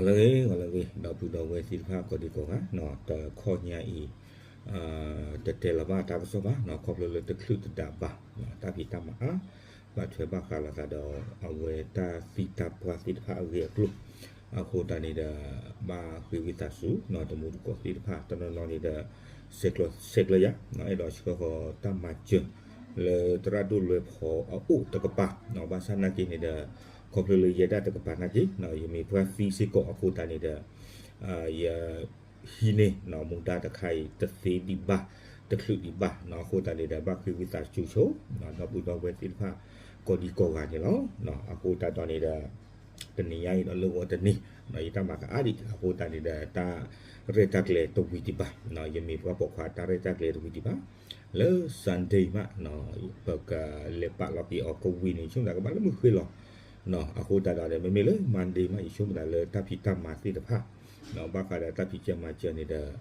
ဂီၤလၢအဂ့ၤ ဂီၤလၢအဂ့ၤ ဒီပုၢ်ဒီဝဲၢ်သ့ၣ်တဖၣ်ကိးဒံကိးဂၤ, တခီညါအံၤ တတဲလီၤဘၣ်တၢ်ကစီၣ်ဘၣ်, ခီဖျိလၢတချုးတဒးဘၣ်, တၢ်ဖံးတၢ်မၤအါ ဘၣ်ထွဲဘၣ်ဃးလိာ်သးဒီး အဝဲတၢ်သံတၢ်ပှၢ်သ့ၣ်တဖၣ်အဂ့ၢ်အကျိၤ, အဃိသတးန့ၣ်ဒီး ဘၣ်ဃ့ဝံသးစူၤ တမူတကိးသ့ၣ်တဖၣ် တနီၤနီၤန့ၣ်ဒီး ဆဲးကျၢယၤ အဲၣ်ဒိးဆှၢဃီၤတၢ်မၤစၢၤ လၢသရၣ်ဒိၣ်လွဲဖီအအိၣ်တကပၤ, ဘၣ်ဆၣ်နာ်က့န့ၣ်ဒီး ခီဖျိလၢယဲဒၣ်တကပၤနာ်က့ ယမ့ၢ်ပှၤသံစ့ၢ်ကီးအဃိသတးန့ၣ်ဒီး ယ ဟံးန့ၢ် မူဒါတခါအံၤ တသ့ဒံးဘၣ်, တချုးဒံးဘၣ်, အဃိသတးန့ၣ်ဒီး ဘၣ်ဃ့ဝံသးစူၤဆိ ဒီပုၢ်ဒီဝဲၢ်သ့ၣ်တဖၣ် ကိးဒံကိးဂၤန့ၣ်လီၤ. အဃိသတးဒီးန့ၣ်ဒီး တနံၤညါအံၤဒီးလၢဂီၤတနံၤ ယတၢ်မၤကအါဒံး အဃိသတးန့ၣ်ဒီး တၢ်ရဲၣ်တၢ်ကျဲၤတဝံၤဒံးဘၣ်, ယမ့ၢ်ပှၤပိာ်ခွါတၢ်ရဲၣ်တၢ်ကျဲၤတဝံၤဒံးဘၣ်, လၢ Sunday မး ပကလဲၤပာ်လီၤက့ၤအီၤကဝံၤန့ၣ် ယဆိကမိၣ်သးကဘၣ်လၢမုၢ်ဃ့လီၤ. အဃိသတးဒီးန့ၣ် မ့မ့ၢ်လၢ Monday မး ယဆိကမိၣ်သးလၢတၢ်ဖံးတၢ်မၤသ့ၣ်တဖၣ် ဘၣ်ဃးဒီးတၢ်ဖံးကၢမၤစၢၤန့ၣ်ဒီး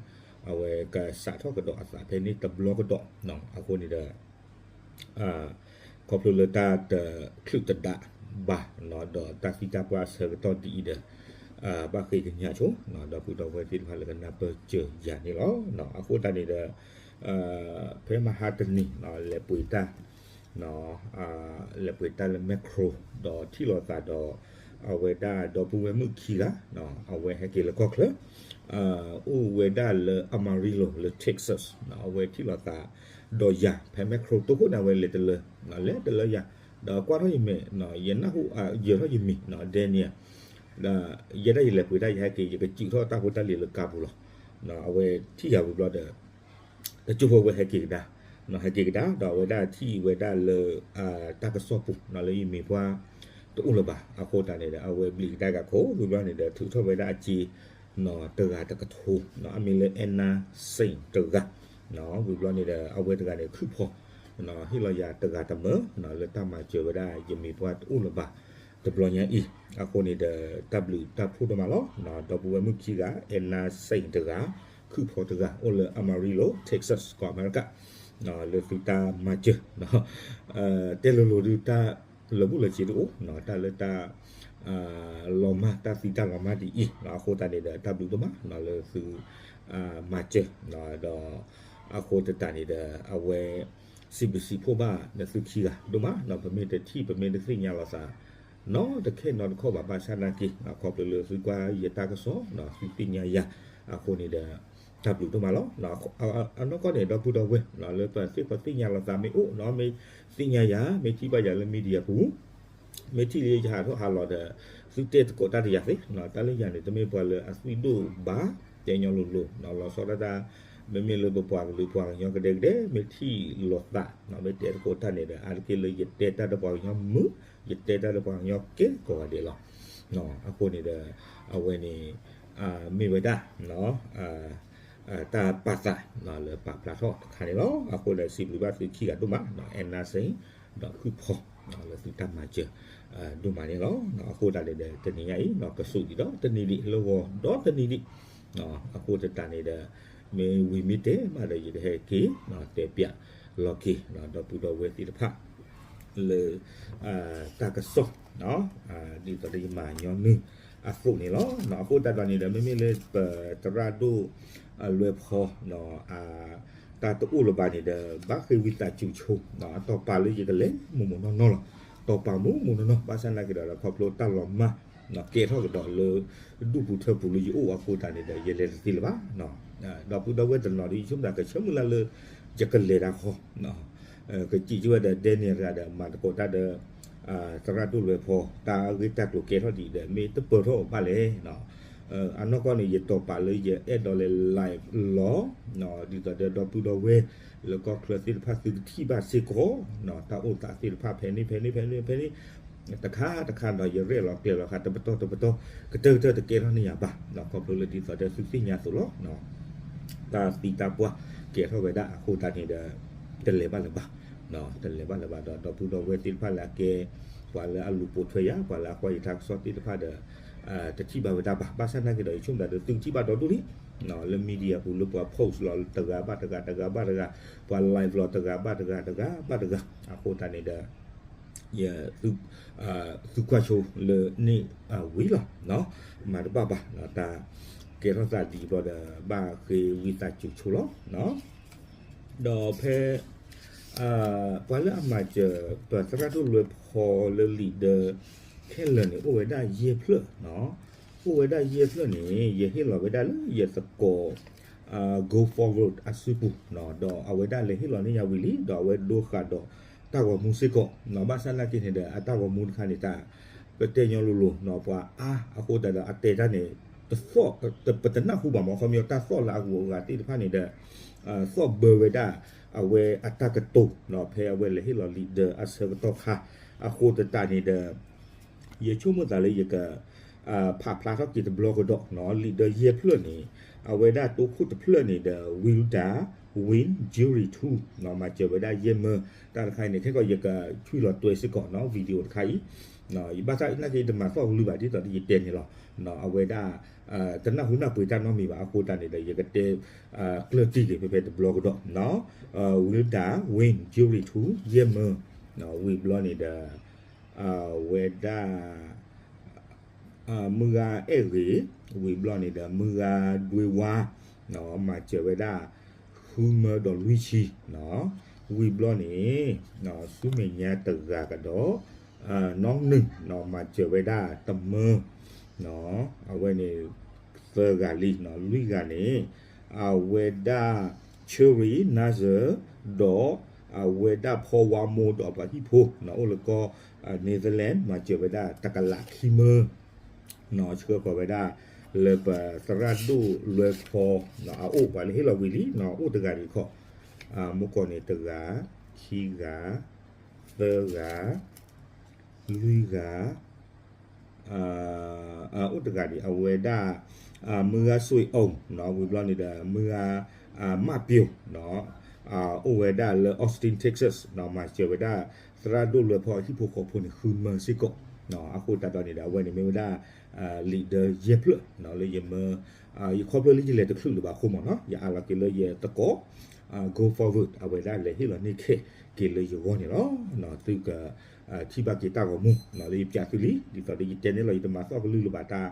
အဝဲကစးထီၣ်ကဒီးအသးဖဲန့ၣ်တဘျီကဒီး, အဃိန့ၣ်ဒီး ခီဖျိလၢတၢ်တချုးတဒးဘၣ် ဒီးတၢ်သံတၢ်ပှၢ်အဆၢကတီၢ်ဒ်အံၤဒီး ဘၣ်ဃ့ကညးဆိ ဒီပုၢ်ဒီဝဲၢ်သ့ၣ်တဖၣ်လၢကနၢ်ပၢၢ်စၢၤယၤန့ၣ်လီၤ. အဃိသတးန့ၣ်ဒီး ဖဲမဟါတနံၤ လဲၤပှ့ၤတၢ် လဲၤပှ့ၤတၢ်လၢ Makro ဒီးထံၣ်လိာ်သးဒီး အဝဲဒၣ်ဒီပုၢ်ဝဲၢ်မုၣ်ခံဂၤ အဝဲဟဲက့ၤလၢကီၢ်ချၢ အိၣ်ဝဲဒၣ်လၢ Amarillo လၢ Texas အဝဲထံၣ်လိာ်သးဒီးယၤ ဖဲ Makro တိခိၣ်န့ၣ် အဝဲလဲၤတလၢ လဲၤတလၢယၤ ဒီးကွၢ်ထီၣ်ယမဲာ် ယနၢ်ဟူ ယၢၤထီၣ်ယမံၤ Daniel ဒီးယဲဒၣ်ယလဲၤပှ့ၤတၢ်ယဟဲက့ၤ ယကစုးထီၣ်တၢ်ဖိတၢ်လံၤလၢကါပူၤလီၤ. အဝဲထံၣ်ယၤဝံၤဘျီဒီး တကၠိဖိဝဲဟဲက့ၤကဒါ ဟဲက့ၤကဒါ ဒီးအဝဲဒၣ်ထံၣ်ဝဲဒၣ်လၢ တၢ်ကစီၣ်ပူၤ လၢယမ့ၢ်ပှၤတအိၣ်လၢၤဘၣ် အဃိသတးန့ၣ်ဒီး အဝဲဘျံးကဒါက့ၤခိၣ်ဝံၤဘျီန့ၣ်ဒီး ထုးထီၣ်ဝဲဒၣ်အစ့ တဂၤတကထိ အမ့ၢ်လၢ Anna Saint တဂၤ ဝံၤဘျီန့ၣ်ဒီး အဝဲတဂၤန့ၣ် ခုၣ်ဖီ ဟ့ၣ်လီၤယၤတဂၤတမၢ လၢတၢ်မၤစၢၤဝဲဒၣ် ယမ့ၢ်ပှၤတအိၣ်လၢၤဘၣ် တဘျီညါအံၤ အဃိန့ၣ်ဒီး တၢ်ဘျုးတၢ်ဖှိၣ်ဒိၣ်မးလီၤ. ဒီပုၢ်ဝဲၢ်မုၣ်ခံဂၤ Anna Saint တဂၤ ခုၣ်ဖီတဂၤ အိၣ်လၢ Amarillo Texas ကီၢ်အမဲရကၤ လၢသုတၢ်မၤစၢၤ တဲလိၤလိၤဒုး တၢ်လၢာ်ဘူၣ်လၢာ်စ့တအိၣ် တၢ်လၢတၢ် လီၤမၢ်တၢ်သံတၢ်လီၤမၢ်ဒ်အံၤ အဃိသတးန့ၣ်ဒီး တၢ်ဘျုးဒိၣ်မး လၢသု မၤစၢၤ ဒီး အဃိသတးန့ၣ်ဒီး အဝဲ စံးဘျုးစံးဖှိၣ်ဘၣ်နသုခံဂၤဒိၣ်မး ပမ့ၢ်တထံၣ် ပမ့ၢ်တသ့ၣ်ညါလိာ်သး နီတခဲနီတခီၣ်ဘၣ် ဘၣ်ဆၣ်နာ်က့ ခီဖျိလၢသုကွၢ်ယတၢ်ကစီၣ် သုသ့ၣ်ညါယၤ အဃိန့ၣ်ဒီး တၢ်ဘျုးဒိၣ်မးလီၤ. အနီၢ်ကီၢ်န့ၣ် ဒီပုၢ်ဒီဝဲၢ် လၢပသ့ၣ်ညါလိာ်သးမ့ၢ်အိၣ် မ့ၢ်သ့ၣ်ညါယၤ မ့ၢ်ထံၣ်ဘၣ်ယၤလၢ media ပူၤ မ့ၢ်ထံၣ်လၢယဟးထီၣ်ဟးလီၤဒီး သုတဲသကိးတၢ်တယၤသ့ တၢ်လၢယၤန့ၣ် တမ့ၢ်ပှၤလၢအသွံၣ်ဒိၣ်ဘၣ် တဲညီလိၤလိၤ လီၤဆီဒၣ်တၢ် မ့မ့ၢ်လၢပပှၤကလုာ်ပှၤကညီကဒဲကဒဲ မ့ၢ်ထံၣ်လိာ်သး မ့ၢ်တဲသကိးတၢ်န့ၣ်ဒီး အါတက့ၢ်လၢယတဲတၢ်ဒီးပှၤကညီမုာ် ယတဲတၢ်ဒီးပှၤကညီကဲကိးဂၤဒဲးလီၤ. အဃိန့ၣ်ဒီး အဝဲန့ၣ် မ့ၢ်ဝဲဒၣ် တၢ်ပာ်သးလၢပာ်ဖျါထီၣ်တခါန့ၣ်လီၤ. အဃိဒီးစံးဘျုးဘၣ်သုခံဂၤဒိၣ်မး Anna Saint ဒီးခုၣ်ဖီ လၢသုတၢ်မၤစၢၤ ဒိၣ်မးန့ၣ်လီၤ. အဃိသတးန့ၣ်ဒီး တနံၤညါအံၤ ကဆိးဒံးဒီးတနံၤဒံး လၢဂီၤဒီးတနံၤဒံး အဃိသတးန့ၣ်ဒီး မ့ၢ်ဝံၤမ့ၢ်တဲဘၣ်ဒီး ယကဟဲက့ၤ တဲပၠးလီၤက့ၤ ဒီပုၢ်ဒီဝဲၢ်သ့ၣ်တဖၣ် လၢ တၢ်ကစီၣ် ဒ်သိးဒီးယမၤညီနုၢ်အသိးန့ၣ်လီၤ. အဃိသတးဒီးန့ၣ်ဒီး မ့မ့ၢ်လၢပသရၣ်ဒိၣ် လွဲဖီ တၢ်တအိၣ်လၢၤဘၣ်န့ၣ်ဒီး ဘၣ်ဃ့ဝံသးစူၤဆိ တီၤပာ်လၢယကလဲၤမိၢ်မိၢ်နီၢ်နီၢ်လီၤ. တီၤပာ်မိၢ်မိၢ်နီၢ်နီၢ် ဘၣ်ဆၣ်နာ်က့ၤဒီး ခီဖျိတၢ်လီၤမၢ် ကဲထီၣ်ကဒီးလၢ ဒူၣ်ပူၤထၢပူၤလၢယအိၣ်အဃိသတးန့ၣ်ဒီး ယလဲၤတသ့လၢၤဘၣ်. ဒီပုၢ်ဒီဝဲၢ်တနီၤဒီး ယဆိကမိၣ်သးကဆၢမုၢ်လၢ်လၢ ယကလဲၤတၢ်ဃီ ကစံးက့ၤဝဲဒီး Daniel တဂၤဒီးမၤသကိးတၢ်ဒီး သရၣ်ဒိၣ်လွဲဖီ တၢ်ဂ့ၢ်တၢ်ကျိၤကဲထီၣ်ဒံးဒီး မ့ၢ်တပၢၢ်ထီၣ်ဘၣ်လဲၣ်. အနီၢ်ကီၢ်န့ၣ် ယတီၤပာ်လၢယအဲၣ်ဒိးလဲၤ live လီၤ ဒ်သိးဒီးဒီပုၢ်ဒီဝဲၢ် လၢကီၢ်ချၢသ့ၣ်တဖၣ်သုကထံၣ်ဘၣ်စ့ၢ်ကီး တၢ်အိၣ်သးသ့ၣ်တဖၣ်ဖဲန့ၣ်ဖဲန့ၣ်ဖဲန့ၣ်ဖဲန့ၣ် တခါတခါဒီး ယရဲၣ်လီၤကျဲၤလီၤဃာ်တပတီၢ်တပတီၢ် ကတၢၢ်ကတၢၢ်တကဲထီၣ်န့ၢ်ယၤဘၣ် ခီဖျိလၢဒ်သိးဒီးသုသ့ၣ်ညါအသိးလီၤ. တၢ်သံတၢ်ပှၢ်ကဲထီၣ်ဝဲဒၣ်အဃိသတးန့ၣ်ဒီး တလဲၤဘၣ်လၢၤဘၣ် တလဲၤဘၣ်လၢၤဘၣ်ဒီး ဒီပုၢ်ဒီဝဲၢ်သ့ၣ်တဖၣ်လၢအကဲ ပှၤလၢအလူၤပိာ်ထွဲယၤ ပှၤလၢအကွၢ်ယတၢ်ကစီၣ်သ့ၣ်တဖၣ်ဒီး တထံၣ်ဘၣ်ဝဲဒၣ်ဘၣ်. ဘၣ်ဆၣ်နာ်က့ၤဒီး ယဆိကမိၣ်သးဒီး သုကထံၣ်ဘၣ်ဒီဒူၣ်လံ လၢ media ပူၤလၢပှၤ post လီၤတဂၤဘၣ်တဂၤ တဂၤဘၣ်တဂၤ ပှၤ live လီၤတဂၤဘၣ်တဂၤ တဂၤဘၣ်တဂၤ အဃိသတးန့ၣ်ဒီး ယ သုကွၢ်ဆိလၢန့ၣ်ဝံၤလီၤ. မၤတဘၣ်ဘၣ် တၢ်ကဲထီၣ်သးဒ်အံၤဘျီဒီး ဘၣ်ဃ့ဝံသးစူၤဆိလီၤ. ဒီးဖဲ ပှၤလၢအမၤစၢၤ ပသရၣ်ဒိၣ်လွဲဖီလၢ leader ခဲလၢာ်န့ၣ် အိၣ်ဝဲဒၣ်ယဲၢ်ဖျၢၣ်, အိၣ်ဝဲဒၣ်ယဲၢ်ဖျၢၣ်န့ၣ် ယဟ့ၣ်လီၤဝဲဒၣ်လၢယသကိး Go Forward အစုပူၤ, ဒီးအဝဲဒၣ်လဲၤဟ့ၣ်လီၤန့ၢ်ယၤဝံၤလံ ဒီးအဝဲဒိဃာ်ဒီးတၢ်ဂီၤမူစ့ၢ်ကီး, ဘၣ်ဆၣ်နာ်က့န့ၣ်ဒီး အတၢ်ဂီၤမူတခါန့ၣ် တၢ်ပတဲညီလိၤလိၤ ပှၤအါအဃိသတးဒီး အတဲတၢ်န့ၣ် တသီၣ် ပတနၢ်ဟူဘၣ်မး, ခီပညီတၢ်သီၣ်လၢအဂုၤအဂၤသ့ၣ်တဖၣ်န့ၣ်ဒီး သီၣ်ဘၢဝဲဒၣ် အဝဲအတၢ်ကတိၤ ဖဲအဝဲလဲၤဟ့ၣ်လီၤ leader အဆၢကတီၢ်ခါ အဃိသတးန့ၣ်ဒီး ယဆိကမိၣ်သးလၢယက ဖးဖျါထီၣ်က့ၤတဘျီကဒီး leader ယဲၢ်ဖျၢၣ်န့ၣ် အဝဲဒၣ်တိခိၣ်တဖျၢၣ်န့ၣ်ဒီး Wilda Win Jury two မၤစၢၤဝဲဒၣ်ယဲၢ်မၢ တၢ်တခါအံၤန့ၣ် ခဲကီးယကဆွံလီၤတွဲစ့ၢ်ကီး video တခါအံၤ, ဘၣ်ဆၣ်နာ်က့တမၤသီၣ်ကလုၢ်ဘၣ် ဒ်သိးဒီးယတဲန့ၣ်လီၤ. အဝဲဒၣ် တနၢ်ဟူနၢ်ပှ့ၤတၢ်နီတမံၤဘၣ် အဃိသတးန့ၣ်ဒီး ယကတဲ ကျၢၢ်တံၢ်က့ၤဖဲဖဲတဘျီကဒီး Wilda Win Jury two ယဲၢ်မၢ ဝံၤဘျီန့ၣ်ဒီး အဝဲဒၣ် မုၢ်ဂၤအဲၣ်ဂ့ၤ ဝံၤဘျီန့ၣ်ဒီး မုၢ်ဂၤဒွ့ဝါ မၤစၢၤဝဲဒၣ် ဃုမၢဒီးလွံၢ်ဆံ ဝံၤဘျီန့ၣ် ဆူမဲာ်ညါတဂၤကဒီး နီၢ်နုာ် မၤစၢၤဝဲဒၣ်တမၢ အဝဲန့ၣ် သၢဂၤလံ လွံၢ်ဂၤန့ၣ် အဝဲဒၣ် Cherry Nazar ဒီး အဝဲဒၣ်ဖီဝါမိၢ်ဒီးပှၤဟံၣ်ဖိ အိၣ်လၢကီၢ် Netherlands မၤစၢၤဝဲဒၣ်တကလးခံမၢ ဆှၢဃီၤဝဲဒၣ် လၢပသရၣ်ဒိၣ်လွဲဖီ အအိၣ် ပှၤလၢဟ့ၣ်လီၤဝံၤလံ အိၣ်တဂၤဒံးခီ မုၢ်ကီၢ်န့ၣ်တဂၤ ခံဂၤ သၢဂၤ လွံၢ်ဂၤ အိၣ်တဂၤဒံး အဝဲဒၣ် မုၢ်ဂၤစွ့ၤအိၣ် ဝံၤဘျီန့ၣ်ဒီး မုၢ်ဂၤ မၣ်ပျိၤ အိၣ်ဝဲဒၣ်လၢ Austin Texas မၤစၢၤဝဲဒၣ် သရၣ်ဒိၣ်လွဲဖီအဟံၣ်ဖိဃီဖိန့ၣ် ဃုမၢစ့ၢ်ကီး အဃိသတးဒီးန့ၣ်ဒီး အဝဲန့ၣ်မ့ၢ်ဝဲဒၣ် leader ယဲၢ်ဖျၢၣ် လၢယမၢ ယခီဖျိလၢယလဲၤတချုးလၢၤဘၣ်အဃိမးနီၤ ယအးလီၤက့ၤလၢယသကိး Go Forward အဝဲဒၣ်လဲၤဟ့ၣ်လီၤန့ၢ်ခဲက့ၤလၢယဂီၢ်န့ၣ်လီၤ. သုက ထံၣ်ဘၣ်က့ၤတၢ်ဂီၤမူ လၢယပျးသုလံ ဒ်သိးဒီးယတဲန့ၣ်လီၤ ယတမၤသီၣ်ကလုၢ်လၢၤဘၣ်တၢ်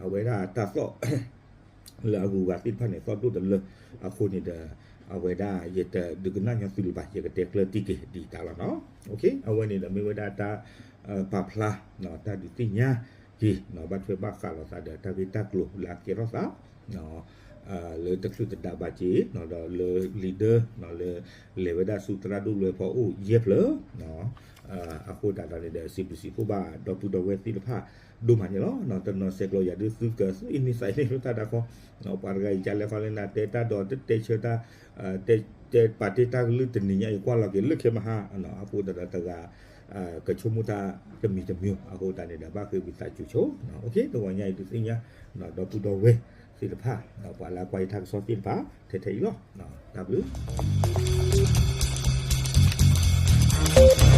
အဝဲဒၣ်တၢ်သီၣ် လၢအဂုၤအဂၤသ့ၣ်တဖၣ်န့ၣ် သီၣ်ဒိၣ်တလၢ အဃိန့ၣ်ဒီး အဝဲဒၣ်ယတဒုးကနၣ်ညီသုလၢၤဘၣ် ယကတဲကျၢၢ်တံၢ်က့ၤဒ်တၢ်လီၤနီၤ. အဝဲန့ၣ်ဒီးမ့ၢ်ဝဲဒၣ်တၢ် ပာ်ဖျါ တၢ်ဒုးသ့ၣ်ညါက့ၤ ဘၣ်ထွဲဘၣ်ဃးလိာ်သးဒီးတၢ်ဂ့ၢ်တၢ်ကျိၤလၢအကဲထီၣ်သး လၢတချုးတဒါဘၣ်က့ၤ ဒီးလၢ leader လၢ လဲၤဝဲဒၣ်ဆူသရၣ်ဒိၣ်လွဲဖီအိၣ်ယဲၢ်ဖျၢၣ် အဃိသတးဒီးန့ၣ်ဒီး စံးဘျုးစံးဖှိၣ်ဘၣ်ဒီပုၢ်ဒီဝဲၢ်သ့ၣ်တဖၣ်ဒိၣ်မးန့ၣ်လီၤ. တနီၤဆဲးကျိးယၤဒုးသုကသုအံၤန့ၢ်သးအံၤန့ၢ်လၢတၢ်ဒၣ်ဃီ ပှၤတဂၤအံၤကလဲၤဃီလၢနၤတဲတၢ်ဒီးတတဲဆၢတၢ် တဲပာ်တ့ၢ်တၢ်ကလုၢ်တနံၤညါအံၤကွၢ်လီၤက့ၤလၢခဲမဟါ အဃိသတးဒီးတဂၤ ကဆိကမိၣ်တၢ်တမံၤတမံၤ အဃိသတးန့ၣ်ဒီး ဘၣ်ဃ့ဝံသးစူၤဆိ တဂီၤညါအံၤဒုးသ့ၣ်ညါ ဒီပုၢ်ဒီဝဲၢ်သ့ၣ်တဖၣ် ပှၤလၢအကွၢ်ယတၢ်ကစီၣ်သ့ၣ်တဖၣ် ထဲထဲအံၤလီၤ. တၢ်ဘျုး